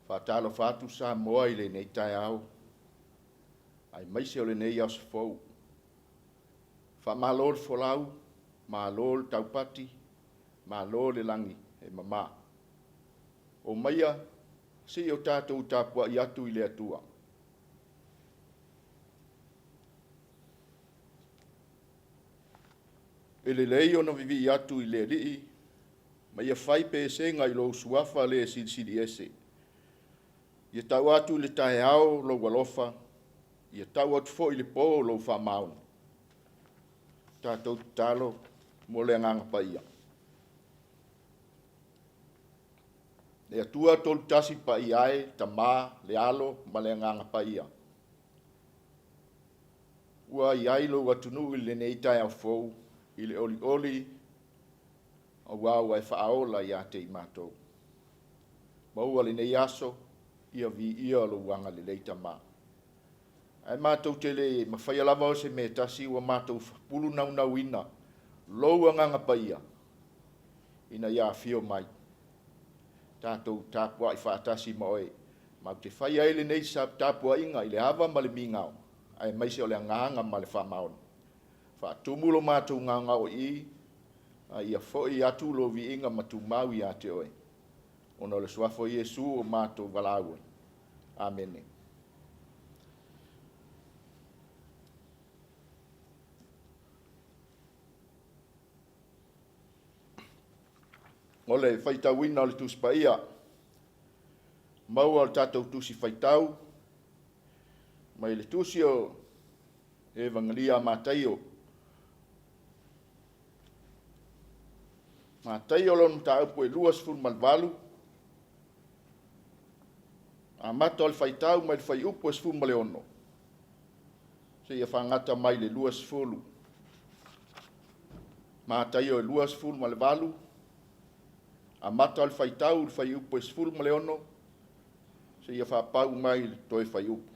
Faatalofa atu Samoa i lenei taeao, aemaise o lenei aso fou. Faamalo le folau, malo le taupati, malo le lagi e mama. Omaia se i o tatou tapuai atu i le Atua. E lelei ona vivii atu i le Alii ma ia fai pesega i lou suafa le silisili ese. Ia tau atu i le taeao lou alofa, ia tau atu foi i le po lou faamaoni. Tatou tatalo mo le Agaga Paia. Le Atua Tolutasi Paia e, Tama, le Alo ma le Agaga Paia. Ua i ai lou atunuu i lenei taeao fou i le olioli auā ua e faaola ia te i matou. Maua lenei aso, ia viia lou agalelei Tama. Ae matou te le mafaia lava o se mea e tasi ua matou pulu naunauina lou Agaga Paia ina ia afio mai. Tatou tapuai faatasi ma oe, matou te faia ai lenei tapuaiga i le ava ma le migao, aemaise o le agaga ma le faamaoni. Faatumu lo matou gaogao i i, a ia foi atu lou viiga ma tumau ia te oe. Ona o le suafa o Iesu o matou valaau ai. Amene. O le faitauina o le Tusi Paia, maua o le tatou Tusi Faitau mai le Tusi o Evagelia a Mataio. Mataio lona mataupu e 28, amata o le faitau mai le fuaiupu e 16 seia faagata mai le 20. Mataio e 28, amata o le faitau i le fuaiupu e 16 seia faapau mai le toe fuaiupu.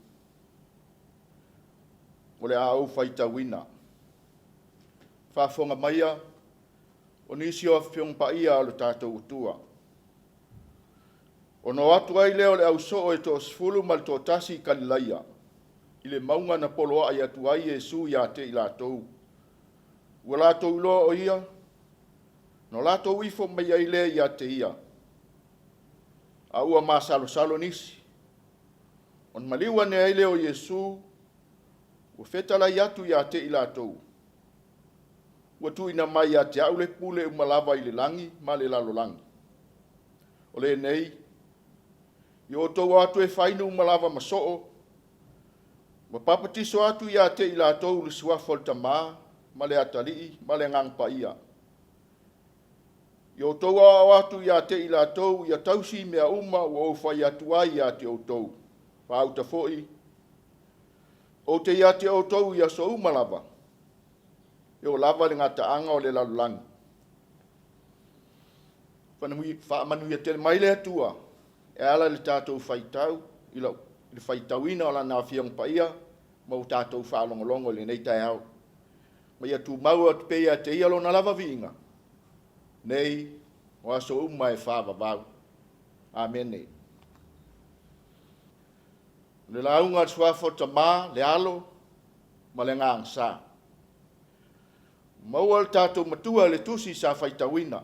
O le a ou faitauina. Faafofoga maia o nisi o Afioga Paia a lo tatou Atua. Ona o atu ai lea o le au soo e toasefulu ma le toatasi i Kalilaia, i le mauga na poloai atu ai Iesu ia te i latou. Ua latou iloa o ia, na latou ifo mai ai lea ia te ia, a ua masalosalo nisi. Ona maliu ane ai lea o Iesu, ua fetalai atu ia te i latou, ua tuuina mai ia te au le pule uma lava i le lagi ma le lalolagi. O lenei, ia outou o atu e fai nuu uma lava ma soo, ma papatiso atu ia te i latou le suafa o le Tama ma le Atalii ma le Agaga Paia. Ia outou aoao atu ia te i latou ia tausi mea uma ua ou fai atu ai ia te outou. Faauta foi, ou te ia te outou i aso uma lava, e oo lava i le gataaga o le lalolagi. Faamanuia tele mai le Atua e ala i le tatou faitau i le faitauina o Lana Afioga Paia ma ua tatou faalogologo i lenei taeao. Ma ia tumau atu pea ia te Ia Lona lava viiga, nei o aso uma e faavavau. Amene. O le lauga a le Suafa o le Tama, le Alo ma le Agaga Sa. Maua le tatou matua i le tusi sa faitauina.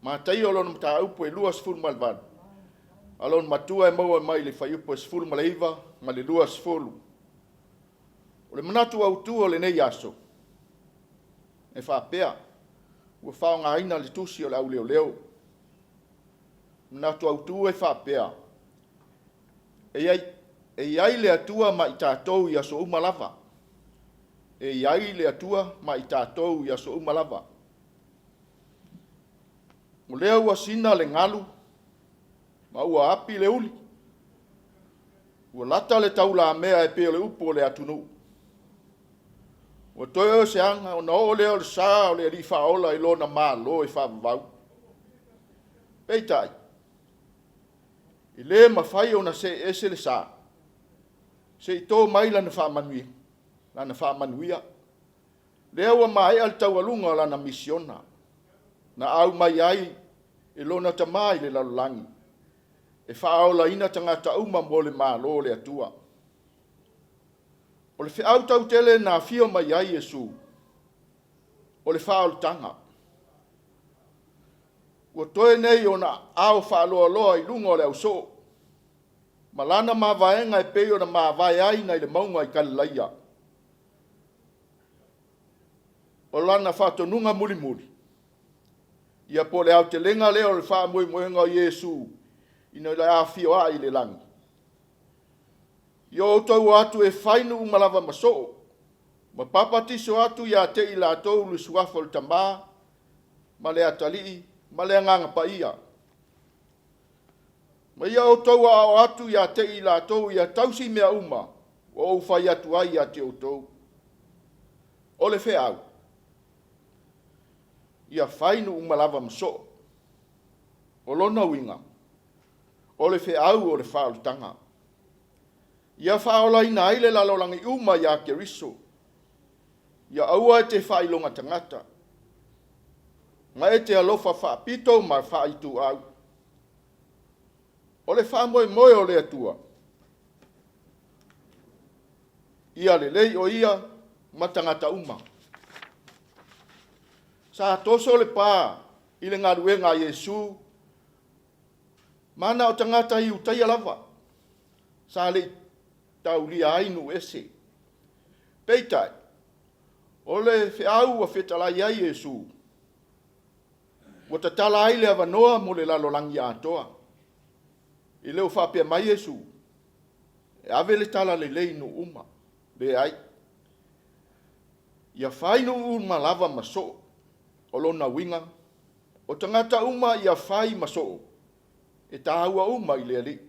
Mataio lona mataupu e 28, a lona matua e maua mai le fuaiupu e 19 ma le 20. O le manatu autu o lenei aso, e faapea, ua faaaogaina le tusi o le auleoleo. Manatu autu e faapea, e i ai le Atua ma i tatou i aso uma lava. E i ai le Atua ma i tatou i aso uma lava. O lea ua sina le galu Ma ua api le uli. Ua lata le taulamea e pei o le upu o le atunuu. Ua toe o se aga ona oo lea o le sa o le Alii Faaola i lona Malo e faavavau. Peitai, e le mafai ona see ese le sa, se i to mai lana faamanuia. Lea ua maea le taualuga o lana misiona, na au mai ai e lona Tama i le lalolagi, e faaolaina tagata uma mo le Malo o le Atua. O le feau tautele na afio mai ai Iesu, o le faaolataga. Ua toe nei ona ao faaloaloa i luga o le ausoo, ma lana mavaega e pei ona mavae ai nai le mauga i Galilaia. O lana faatonuga mulimuli, ia po o le aotelega lea o le faamoemoega o Iesu ina ia afio ai i le lagi. Ia outou o atu e fai nuu uma lava ma soo, ma papatiso atu ia te i latou i le suafa o le Tama ma le Atalii ma le Agaga Paia. Ma ia outou aoao atu ia te i latou ia tausi mea uma ua ou fai atu ai ia te outou. O le feau, ia fai nuu uma lava ma soo. O lona uiga, o le feau o le faaolataga. Ia faaolaina ai le lalolagi uma ia Keriso. Ia aua e te faailoga tagata, ma e te alofa faapito ma faaituau. O le faamoemoe o le Atua, ia lelei o ia ma tagata uma. Sa toso le pa i le galuega a Iesu, ma na o tagata Iutaia lava, sa le i taulia ai nuu ese. Peitai, o le feau ua fetalai ai Iesu, ua tatala ai le avanoa mo le lalolagi atoa. E le o faapea mai Iesu, e ave le tala lelei i nuu uma. Leai. Ia fai nuu uma lava ma soo. O lona uiga, o tagata uma ia fai ma soo, e taua uma i le Alii.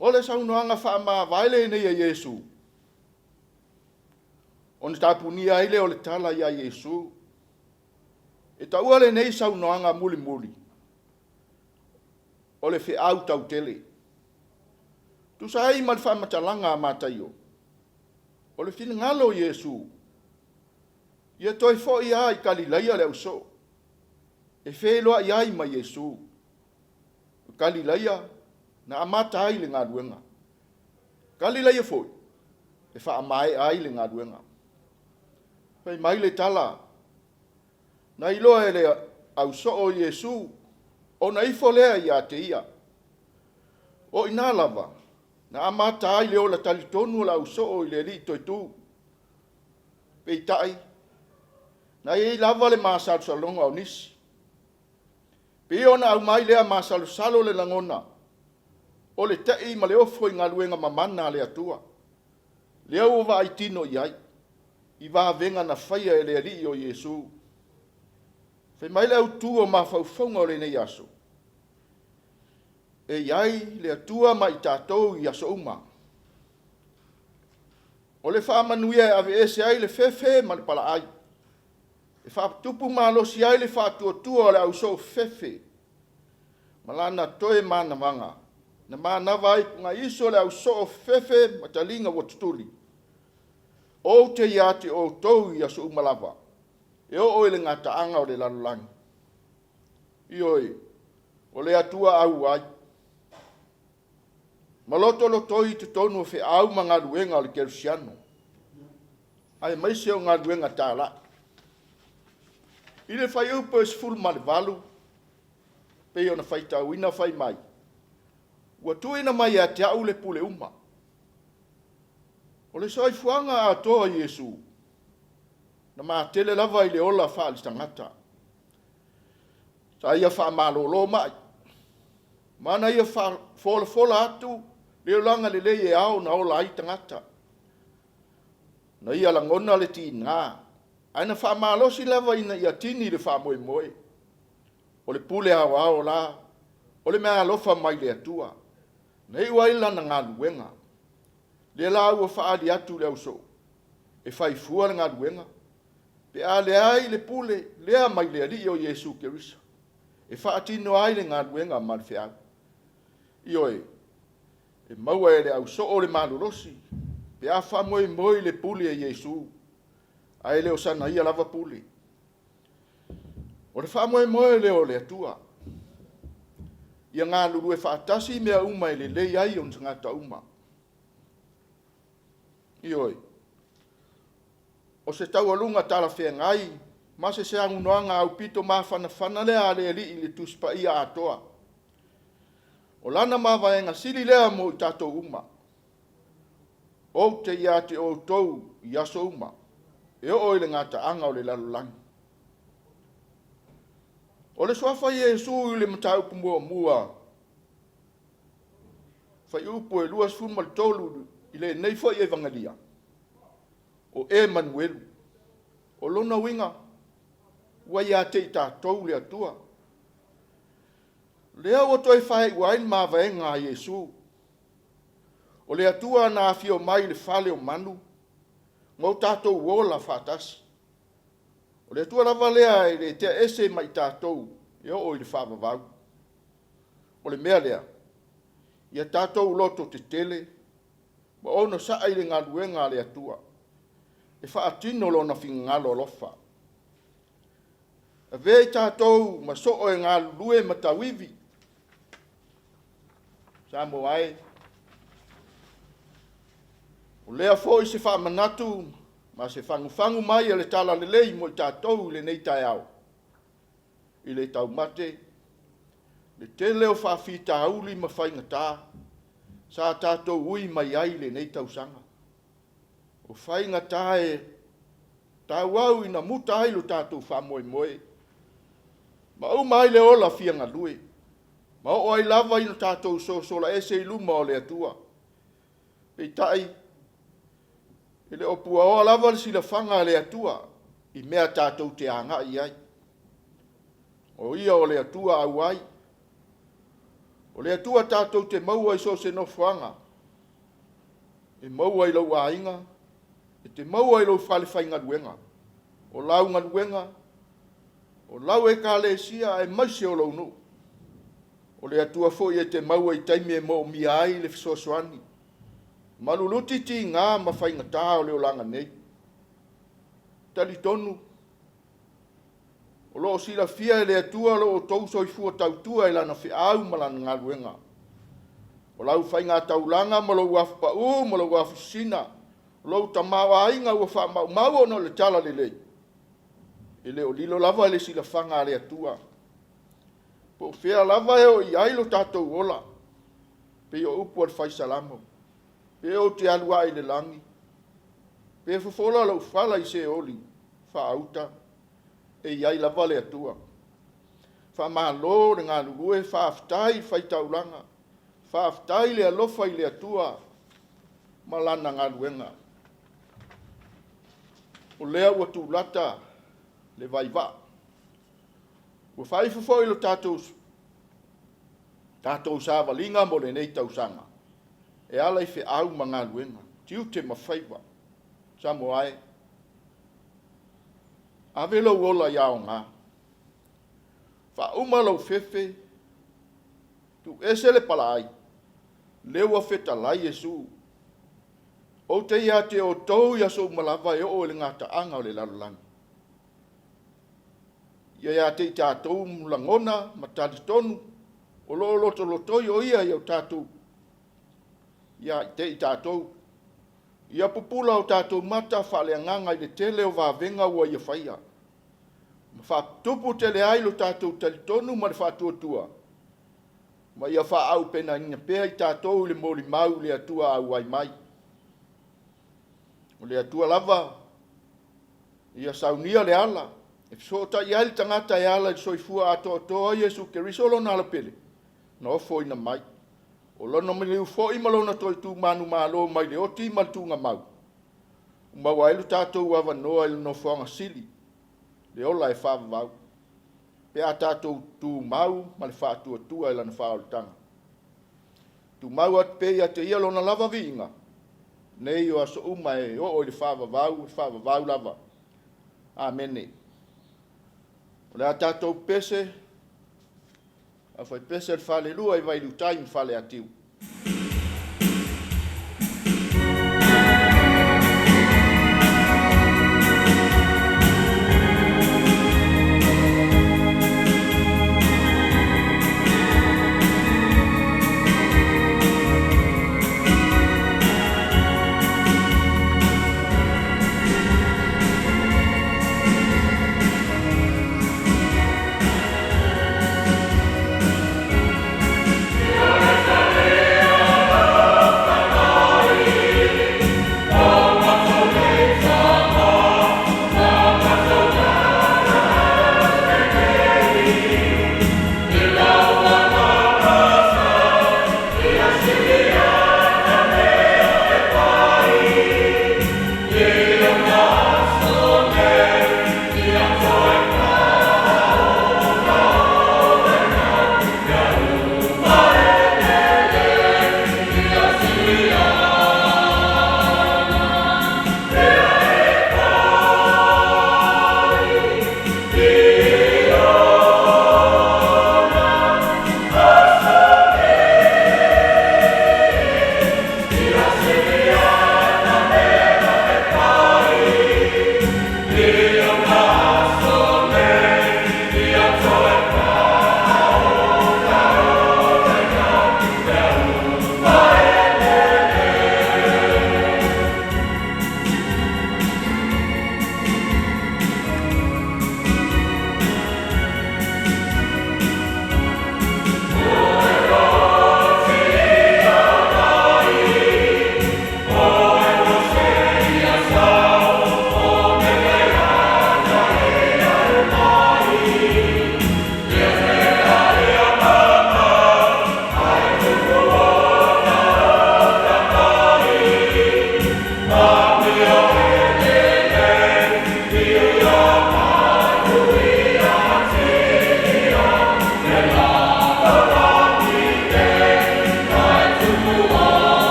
O le saunoaga faamavae lenei a Iesu, ona tapunia ai lea o le tala ia Iesu. E taua lenei saunoaga mulimuli, o le feau tautele. Tusa ai ma le faamatalaga a Mataio, o le finagalo o Iesu, ia toe foi lava i Galilaia le ausoo, e feiloai ai ma Iesu. O Galilaia na amata ai le galuega. Galilaia foi e faamaea ai le galuega. Fai mai le tala, na iloa e le ausoo o Iesu, ona ifo lea ia te ia. O i ina lava, na amata ai le ola talitonu o le ausoo i le Alii toe tu. Peitai, na i ai lava le masalosaloga o nisi. Pei ona aumai lea masalosalo le lagona, o le tei ma le ofo i galuega mamana a le Atua. Lea ua vaai tino i ai, i vavega na faia e le Alii o Iesu. Fai mai le autu o mafaufauga o lenei aso, e i ai le Atua ma i tatou i aso uma. O le faamanuia e aveese ai le fefe ma le palaai, e faatupu malosi ai le faatuatua o le ausoo fefe, ma lana toe manavaga, na manava ai pugaiso le ausoo fefe ma taliga ua tutuli. Ou te ia te outou i aso uma lava, e oo i le gataaga o le lalolagi. Ioe, o le Atua auai, ma lotolotoi i totonu o feau ma galuega o le kerisiano, aemaise o galuega talai. I le fuaiupu e 18, pei ona faitauina fai mai, ua tuuina mai ia te au le pule uma. O le soifuaga atoa o Iesu, na matele lava i le ola faale-tagata. Sa ia faamalolo mai, ma na ia folafola atu le olaga lelei e ao ona ola ai tagata. Na ia lagona le tiga, ae na faamalosi lava ina ia tini le faamoemoe. O le pule aoao la O le meaalofa mai le Atua, na iu ai lana galuega. Lea la ua faaali atu le ausoo, e fai fua le galuega, pe a leai le pule lea mai le Alii o Iesu Keriso, e faatino ai le galuega ma le feau. Ioe, e maua e le ausoo le malolosi, pe a faamoemoe i le pule a Iesu, ae le o sana ia lava pule. O le faamoemoe lea o le Atua, ia galulue faatasi mea uma e lelei ai ona tagata uma. Ioe, o se taualuga talafeagai ma se saunoaga aupito mafanafana lea a le Alii i le Tusi Paia atoa. O lana mavaega sili lea mo i tatou uma. Ou te ia te outou i aso uma, e oo i le gataaga o le lalolagi. O le suafa Iesu i le mataupu muamua, fuaiupu e 23 i lenei foi Evagelia, o Emanuelu. O lona uiga, ua ia te i tatou le Atua. Lea ua toe faaiu ai le mavaega a Iesu. O le Atua na afio mai i le fale o manu, ma o tatou ola faatasi. O le Atua lava lea e le tea ese ma i tatou e oo i le faavavau. O le mea lea, ia tatou loto tetele ma onosai i le galuega a le Atua, e faatino lona finagalo alofa. Avea i tatou ma soo e galulue ma tauivi. Samoa e, o lea foi se faamanatu ma se fagufagu mai a le Talalelei mo i tatou i lenei taeao, i le taumate, le tele o faafitauli ma faigata sa tatou ui mai ai i lenei tausaga. O faigata e tauau ina muta ai lo tatou faamoemoe, ma uma ai le ola fia galue, ma oo ai lava ina tatou sosola ese i luma o le Atua. Peitai, e le o puaoa lava le silafaga a le Atua i mea tatou te agai i ai. O ia o le Atua auai. O le Atua tatou te maua i so o se nofoaga, e maua i lou aiga, e te maua i lou fale faigaluega, o lau galuega, o lau ekalesia, aemaise o lou nuu. O le Atua foi e te maua i taimi e moomia ai le fesoasoani, maluluti tiga ma faigata o le olaga nei. Talitonu, o lo o silafia e le Atua lo outou soifua tautua i lana feau ma lana galuega. O lau faigataulaga ma lou afu pau ma lou afu sisina, o lou tamaoaiga ua faamaumau ona o le talalelei, e le o lilo lava i le silafaga a le Atua. Po o fea lava e oo i ai lo tatou ola, pei o upu a le Fai Salamo, pe ou te alu ae i le lagi, pe fofola lou fala i Seoli faauta, e i ai lava le Atua. Faamalo le galulue, faafetai faitaulaga, faafetai le alofa i le Atua ma lana galuega. O lea ua tulata le vaivaa. Ua faaifo foi lo tatou savaliga mo lenei tausaga e ala i feau ma galuega, tiute ma faiva. Samoa e, ave lou ola ia aoga, faauma lou fefe, tuuese le palaai, lea ua fetalai Iesu. Ou te ia te outou i aso uma lava e oo i le gataaga o le lalolagi. Ia ia te i tatou lagona ma talitonu o lo o lotolotoi o ia i o tatou, ia te i tatou. Ia pupula o tatou mata faaleagaga i le tele o vavega ua ia faia. Ma faatupu tele ai lo tatou talitonu ma le faatuatua, ma ia faaaupegaina pea i tatou i le molimau i le Atua auai mai. O le Atua lava ia saunia le ala e fesootai ai le tagata e ala i le soifua atoatoa o Iesu Keriso lona alapele na ofoina mai. O lona maliu foi ma lona toe tumanumalo mai le oti ma le tugamau, ua maua ai lo tatou avanoa i le nofoaga sili, le ola e faavavau. pe a tatou tumau ma le faatuatua i Lana faaolataga. Tumau atu pea ia te Ia Lona lava viiga, nei o aso uma e oo i le faavavau, e faavavau lava. Amene. O le a tatou pese, aufaipese a le falelua i Vailiutai ma Faleatiu.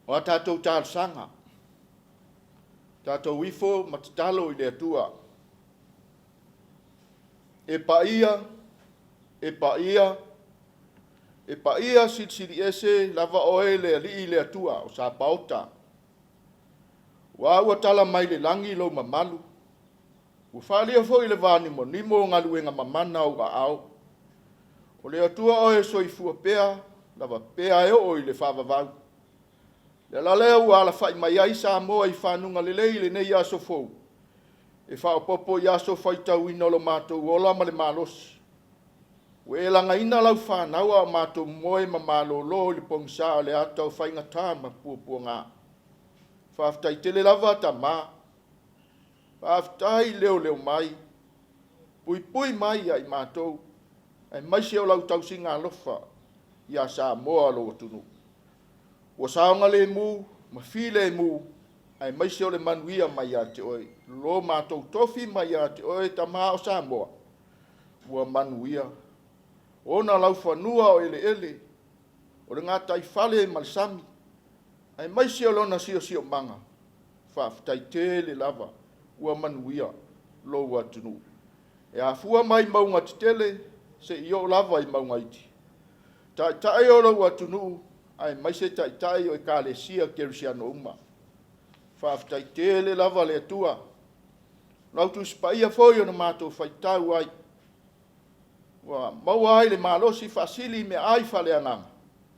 O a tatou talosaga, tatou ifo ma tatalo i le Atua. E paia, e paia, e paia silisili ese lava oe le Alii le Atua o Sapaota. Ua ua tala mai le lagi lou mamalu, ua faaalia foi le vanimonimo o galuega mamana o ou aao. O le Atua oe e soifua pea, lava pea e oo i le faavavau. Le ala lea ua alafai mai ai Samoa i fanuga lelei i lenei aso fou. E faaopoopo i aso faitauina o lo matou ola ma le malosi. Ua e lagaina lau fanau a o matou moe ma malolo i le pogisa o le ata o faigata ma puapuaga. Faafetai tele lava Tama. Faafetai leoleo mai, puipui mai ia i matou, aemaise o lau tausiga alofa ia Samoa lou atunuu. Ua saogalemu ma filemu, aemaise o le manuia mai ia te oe. Lo matou tofi mai ia te oe, Tama o Samoa, ua manuia. Ona laufanua o eleele, o le gataifale ma le sami, aemaise o lona siosiomaga, faafetai tele lava ua manuia lou atunuu. E afua mai mauga tetele seia oo lava i mauga iti. Taitai o lou atunuu, aemaise taitai o Ekalesia Kerisiano uma. Faafetai tele lava le Atua. Lau Tusi Paia foi ona matou faitau ai, ua maua ai le malosi faasili i meaai faaleagaga.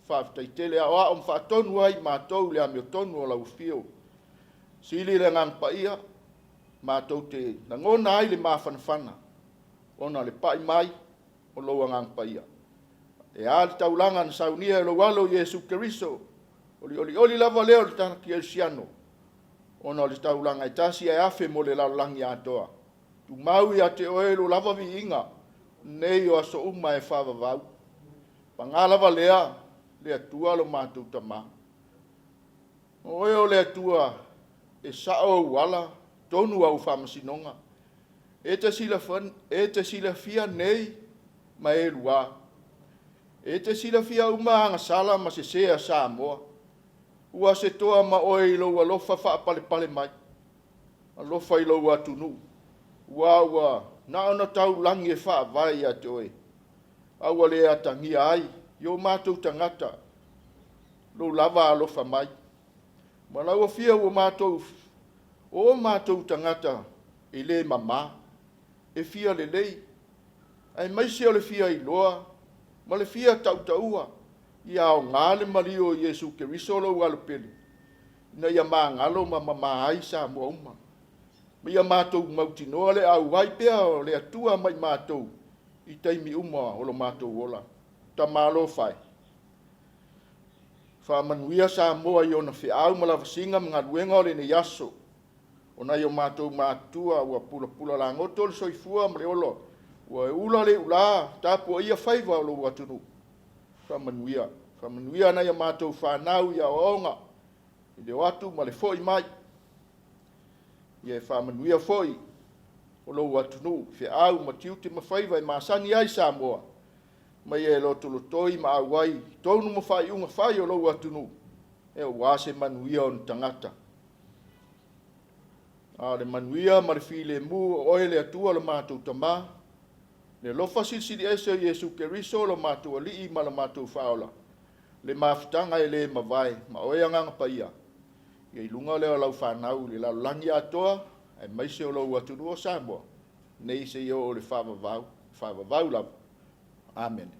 Faafetai tele aoao ma faatonu ai matou i le amiotonu o lau afio. Sili le Agaga Paia, matou te lagona ai le mafanafana ona o le pai mai o lou Agaga Paia. E a le taulaga na saunia e lou Alo Iesu Keriso, o le olioli lava lea o le tagata kerisiano, ona o le taulaga e tasi ae afe mo le lalolagi atoa. Tumau ia te oe lo lava viiga, nei o aso uma e faavavau. Paga lava lea, le Atua lo matou Tama. O oe o le Atua e sao ou ala, tonu au faamasinoga. E te silafia nei ma e lua. E te silafia uma agasala ma sese a Samoa. Ua se toa ma oe i lou alofa faapalepale mai. Alofa i lou atunuu, aua ua na ona taulagi e faavae ia te oe, a ua le atagia ai i o matou tagata lou lava alofa mai. Ma lau afio ua matou, o matou tagata e le mama, e fia lelei, aemaise o le fia iloa ma le fia tautaua, ia aoga le maliu o Iesu Keriso lou Alo pele, ina ia magalo ma mama ai Samoa uma. Ma ia matou mautinoa le auai pea o le Atua ma i matou i taimi uma o lo matou ola. Tamalofa e, faamanuia Samoa i ona feau ma lavasiga ma galuega o lenei aso. O nai o matou matutua ua pulapula lagoto le soifua ma le ola, ua ula le ula tapuaia faiva o lou atunuu. Faamanuia, faamanuia nai a matou fanau i aoaoga, i le o atu ma le foi mai. Ia e faamanuia foi o lou atunuu, feau ma tiute ma faiva e masani ai Samoa, ma ia e lotolotoi ma auai tonu ma faaiuga fai o lou atunuu, e aua se manuia o ni tagata. A o le manuia ma le filemu o oe le Atua lo matou Tama, le alofa silisili ese o Iesu Keriso lo matou Alii ma lo matou Faaola, le mafutaga e le mavae ma oe Agaga Paia, ia i luga lea o lau fanau i le lalolagi atoa, aemaise o lou atunuu o Samoa, nei seia oo i le faavavau, faavavau lava. Amene.